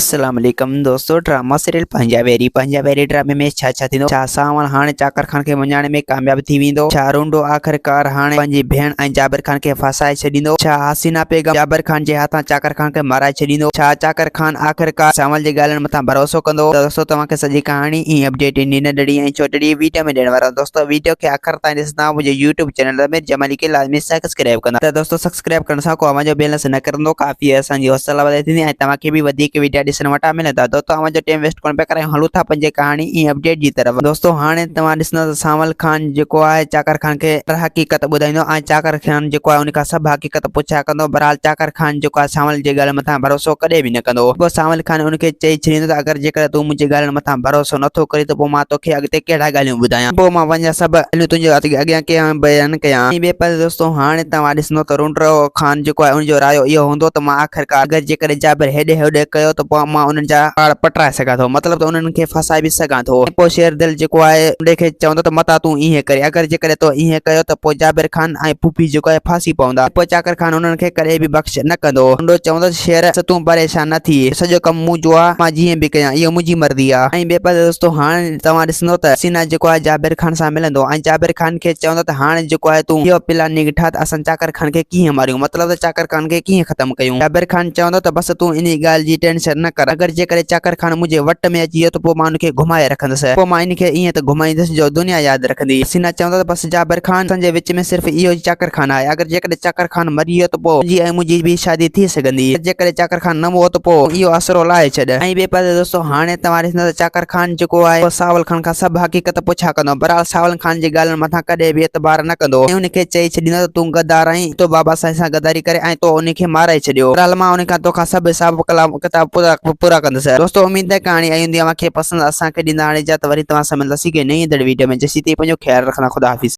السلام عليڪم دوستو ڊراما سيريل پنهنجا ويري پنهنجا ويري ڊرامي ۾ ڇا ڇا ٿيندو ڇا سانوڻ هاڻي چاڪر خان کي مڃائڻ ۾ ڪامياب ٿي ويندو ڇا رونڊو آخرڪار هاڻي پنهنجي ڀيڻ ۽ جابر خان کي ڦاسائي ڇڏيندو ڇا حسينا بيگم جابر خان جي هٿان چاڪر خان کي مارائي ڇڏيندو ڇا چاڪر خان آخرڪار سانول جي ڳالهين مٿان ڀروسو ڪندو ته دوستو توهان کي سڄي ڪهاڻي ۽ اپڊيٽ انهي ننڍڙي ۽ ڇوٽڙي ويڊيو ۾ ڏيڻ وارو آهيان دوستو ويڊيو کي آخر تائين ڏسندا منهنجي يوٽيوب چينل امير جمالي کي لازمي سبسڪرائب ڪندا ته دوستو سبسڪرائب ڪرڻ سان ڪو اوهان جو بيلنس نه ڪرندو ڪافي اسان جي حوصلا وڌائي ٿيندي ۽ توهان کي به وڌيڪ ويڊيا ڏسڻ وٽان ملندا دوستو اوهان جو ٽيم ويسٽ ڪونه پيا ڪرايون هلون ٿا پنهنجي ڪهاڻي ۽ اپڊيٽ جي طرف دوستو هاڻي توهان ڏسندا ته سانول خان جيڪو آهي چاڪر خان کي هر حقيقت ٻڌائيندو ۽ چاڪر خان جيڪو آهي ان کان سڀ حقيقت پڇا ڪندو بهرحال چاڪر خان جيڪو آهي سانول جي ڳالهين مٿان ڀروسو ڪڏهن به نه ڪندو پوء سانول خان ان کي چئي ڇڏيندو ته اگر جيڪڏهن تون منهنجي ڳالهين مٿان ڀروسو نٿو ڪرين ته پوء مان توکي اڳتي ڪهڙا ڳالهيون ٻڌايان پوء مان پنهنجا سڀ ڳالهيون تنهنجي اڳيان ڪيئن بيان ڪيان ۽ ٻئي پاسي دوستو هاڻي توهان ڏسندو ته رونڊرو خان جيڪو آهي ان جو رايو اهو هوندو ته مان آخرڪار اگر جيڪڏهن جابر هيڏي هوڏي ڪيو ته پوء مان انهن جا پاڙ پٽرائي سگهان ٿو مطلب ته انهن کي ڦاسائي به سگهان ٿو ۽ پوء شير دل جيڪو آهي رونڊي کي چوندو ته متان تون ائين ڪرين اگر جيڪڏهن تو ائين ڪيو ته پوء جابر خان ۽ پڦي جيڪو آهي ڦاسي پوندا ۽ پوء چاڪر خان انهن کي ڪڏهن به بخش نه ڪندو. رونڊو چوندو ته شير تون پريشان نه ٿي سڄو ڪم مون جو آهي مان جيئن به ڪيان اهو منهنجي مرضي آهي ۽ ٻئي پاسي دوستو هاڻ توهان ڏسندو ته حسينا جيڪو آهي جابر خان سان ملندو ۽ جابر خان کي چوندو ته هاڻ جيڪو آهي تون اهو پلاننگ ٺاهه ته اسان چاڪر خان کي ڪيئن ماريون مطلب ته چاڪر خان کي ڪيئن ختم ڪيون. جابر خان چوندو ته بس تون انهي ڳالهه جي ٽينشن نه ڪر اگر جيڪڏهن چاڪر خان منهنجي وٽ ۾ اچي ويو ته پوء مان ان کي گهمائي رکندس پوء مان ان کي ائين ته گهمائيندس جو دنيا ياد رکندي. حسينا چوندو ته بس جابر خان اسان جي وچ ۾ صرف اهو ئي چاڪر خان آهي اگر جيڪڏهن چاڪر خان مري ويو ته پوء تنهنجي ۽ منهنجي به شادي ٿي سگهندي پر جيڪڏهن چاڪر خان نه مئو ته پوء اهو آسرو لاهي ڇڏ. ۽ ٻئي پاسي دوستو هاڻي توهان ڏسندا ته چاڪر خان جيڪو آهي اهو ساول خان کان سڀ حقيقت پڇا ڪندو. بهرحال ساول خان جي ڳالهين مٿان ڪڏهن به اعتبار نه ڪندو ۽ ان کي چئي ڇڏيندو ته تون غدار آهين تو بابا سائين سان غداري ڪري ۽ تو ان کي مارائي ڇڏيو. بهرحال مان ان کان توکان سڀ حساب ڪتاب پورا ڪندس. دوستو اميد ته ڪهاڻي آئي هوندي اوهان کي پسند اسان کي ڏيندا هاڻي اجازت وري توهان سان ملنداسين ڪنهن نئين ايندڙ ويڊيو ۾ جيسين تائين پنهنجو خيال رکندا خدا حافظ.